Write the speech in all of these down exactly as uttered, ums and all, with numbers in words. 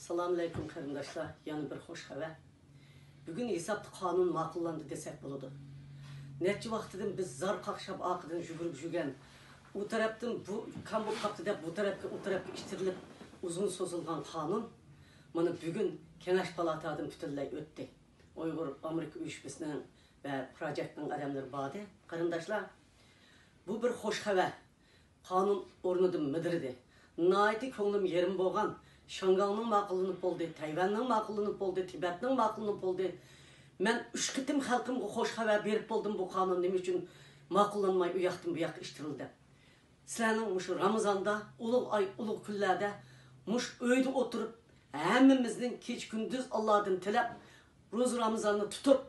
ئەسسالامۇئەلەيكۇم قېرىنداشلار، يەنە بىر خوش خەۋەر. بۈگۈن ھېسابتا قانۇن ماقۇللاندى دېسەك بولىدۇ. نەچچە ۋاقىتتىن بىز زار قاقشاپ ئارقىدىن يۈگۈرۈپ يۈرگەن، ئۇ تەرەپتىن بۇ كام بولۇپ قاپتۇ دەپ بۇ تەرەپكە، ئۇ تەرەپكە ئىتتىرىلىپ ئۇزۇن سوزۇلغان قانۇن مانا بۈگۈن كېڭەش پالاتادىن پۈتۈنلەي ئۆتتى. ئۇيغۇر ئامېرىكا ئۇيۇشمىسىنىڭ ۋە پروجېكتنىڭ ئادەملىرى باردى. قېرىنداشلار، بۇ بىر خوش خەۋەر. قانۇن ئورنىدىن مىدىرىدى. ناھايىتى كۆڭلۈم يېرىم بولغان، شاڭگاڭنىڭ ماقۇللىنىپ بولدى، تەيۋەننىڭ ماقۇللىنىپ بولدى، تىبەتنىڭ ماقۇللىنىپ بولدى. مەن ئۈچ قېتىم خەلقىمگە خوش خەۋەر بېرىپ بولدۇم، بۇ قانۇن نېمە ئۈچۈن ماقۇللانماي ئۇ ياقتىن بۇ ياققا ئىتتىرىلدى دەپ. سىلەرنىڭ مۇشۇ رامىزاندا، ئۇلۇغ ئاي، ئۇلۇغ كۈنلەردە مۇشۇ ئۆيدە ئولتۇرۇپ، ھەممىمىزنىڭ كېچە-كۈندۈز ئاللادىن تىلەپ، روزا رامىزاننى تۇتۇپ،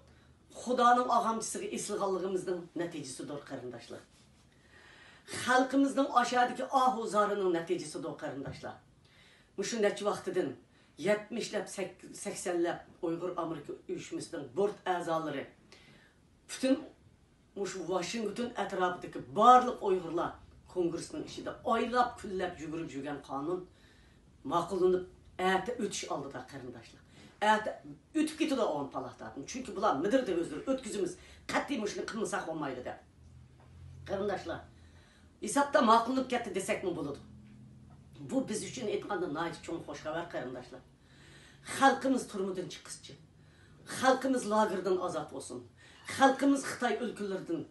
خۇدانىڭ ئاغامچىسىغا ئېسىلغانلىقىمىزنىڭ نەتىجىسىدۇر، قېرىنداشلار. خەلقىمىزنىڭ ئاشادىكى ئاھۇ زارىنىڭ نەتىجىسىدۇر، قېرىنداشلار. مۇشۇ نەچچە ۋاقتىدىن يەتمىشلەپ، سەك-، سەكسەنلەپ ئۇيغۇر ئامېرىكا ئۇيۇشمىسىنىڭ بورت ئەزالىرى، پۈتۈن مۇشۇ ۋاشىنگتون ئەتراپىدىكى بارلىق ئۇيغۇرلار كونگرېسنىڭ ئىچىدە ئايلاپ، كۈنلەپ يۈگۈرۈپ يۈرگەن قانۇن ماقۇللىنىپ، ئەتە ئۆتۈش ئالدىدا، قېرىنداشلار. ئەتە ئۆتۈپ كېتىدۇ ئاۋام پالاتادىن. چۈنكى بۇلار مىدىرىدى ئۆزلىرى، ئۆتكۈزىمىز، قەتئىي مۇشۇنى قىلمىساق بولمايدۇ دەپ. قېرىنداشلار، ھېسابتا ماقۇللىنىپ كەتتى دېسەكمۇ بولىدۇ. بۇ بىز ئۈچۈن ئېيتقاندا ناھايىتى چوڭ خوش خەۋەر، قېرىنداشلار. خەلقىمىز تۈرمىدىن چىقسىچۇ. خەلقىمىز لاگېردىن ئازاد بولسۇن. خەلقىمىز خىتاي ئۆلكىلىرىدىن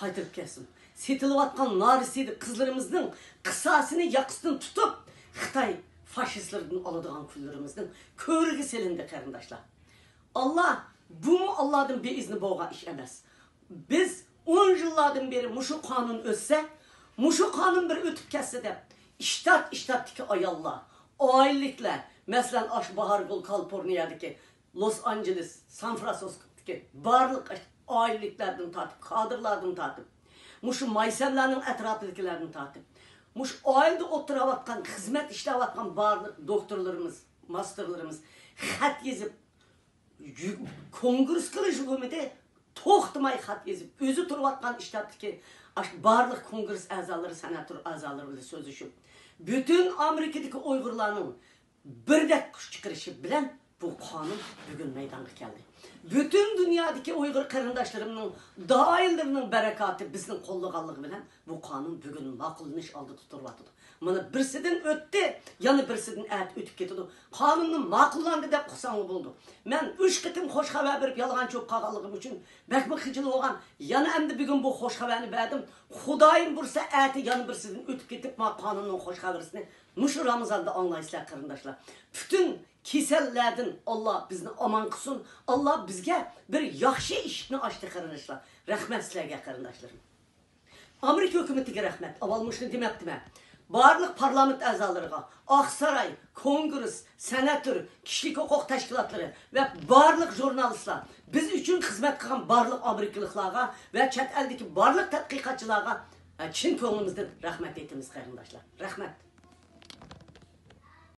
قايتۇرۇپ كەلسۇن. سېتىلىۋاتقان نارەسىدە قىزلىرىمىزنىڭ قىساسىنى ياقىسىدىن تۇتۇپ، خىتاي فاشىستلىرىدىن ئالىدىغان كۈنلىرىمىزنىڭ كۆرۈكى سېلىندى، قېرىنداشلار. ئاللا، بۇمۇ ئاللادىن بىئىزنى بولغان ئىش ئەمەس. بىز ئون يىللاردىن بېرى مۇشۇ قانۇن ئۆتسە، مۇشۇ قانۇن بىر ئۆتۈپ كەتسە دەپ، ئىشتات، ئىشتاتتىكى ئاياللار، ئائىلىلىكلەر، مەسىلەن، ئاشۇ باھارگۈل كالىفورنىيەدىكى، لوس ئانژېلېس، سان فرانسىسكودىكى بارلىق ئائىلىلىكلەردىن تارتىپ، كادىرلاردىن تارتىپ، مۇشۇ مايسەملەرنىڭ ئەتراپىدىكىلەردىن تارتىپ، مۇشۇ ئائىلىدە ئولتۇراۋاتقان، خىزمەت ئىشلەۋاتقان بارلىق دوختۇرلىرىمىز، ماستېرلىرىمىز خەت يېزىپ، يۈ-، كونگرېسكىلا يۈگۈرمىدى، توختىماي خەت يېزىپ، ئۆزى تۇرۇۋاتقان ئىشتاتتىكى ئاشۇ بارلىق كونگرېس ئەزالىرى، سېناتور ئەزالىرى بىلەن سۆزلىشىپ، پۈتۈن ئامېرىكىدىكى ئۇيغۇرلارنىڭ بىردەك كۈچ چىقىرىشى بىلەن بۇ قانۇن بۈگۈن مەيدانغا كەلدى. پۈتۈن دۇنيادىكى ئۇيغۇر قېرىنداشلىرىمنىڭ، دائىرىلىرىنىڭ بەرىكاتى بىزنىڭ قوللىغانلىقى بىلەن بۇ قانۇن بۈگۈن ماقۇللىنىش ئالدىدا تۇرۇۋاتىدۇ. مانا بىرسىدىن ئۆتتى، يەنە بىرسىدىن ئەتە ئۆتۈپ كېتىدۇ. قانۇننى ماقۇللاندى دەپ ئۇقساڭلار بولىدۇ. مەن ئۈچ قېتىم خوش خەۋەر بېرىپ يالغانچى بولۇپ قالغانلىقىم ئۈچۈن بەكمۇ خىجىل بولغان. يەنە ئەمدى بۈگۈن بۇ خوش خەۋەرنى بەردىم. خۇدايىم بۇيرۇسا ئەتە يەنە بىرسىدىن ئۆتۈپ كېتىپ، ما قانۇننىڭ خوش خەۋىرىسىنى مۇشۇ رامىزاندا ئاڭلايسىلەر، قېرىنداشلار. پۈتۈن كېسەللەردىن ئاللا بىزنى ئامان قىلسۇن. ئاللا بىزگە بىر ياخشى ئىشىكنى ئاچتى، قېرىنداشلار. رەھمەت سىلەرگە، قېرىنداشلىرىم. ئامېرىكا ھۆكۈمىتىگە رەھمەت. ئاۋۋال مۇشۇنى دېمەپتىمەن. بارلىق پارلامېنت ئەزالىرىغا، ئاقساراي، كونگرېس، سېناتور، كىشىلىك ھوقۇق تەشكىلاتلىرى ۋە بارلىق ژۇرنالىستلار، بىز ئۈچۈن خىزمەت قىلغان بارلىق ئامېرىكىلىقلارغا ۋە چەت ئەلدىكى بارلىق تەتقىقاتچىلارغا، ھە، چىن كۆڭلىمىزدىن رەھمەت ئېيتىمىز، قېرىنداشلار. رەھمەت.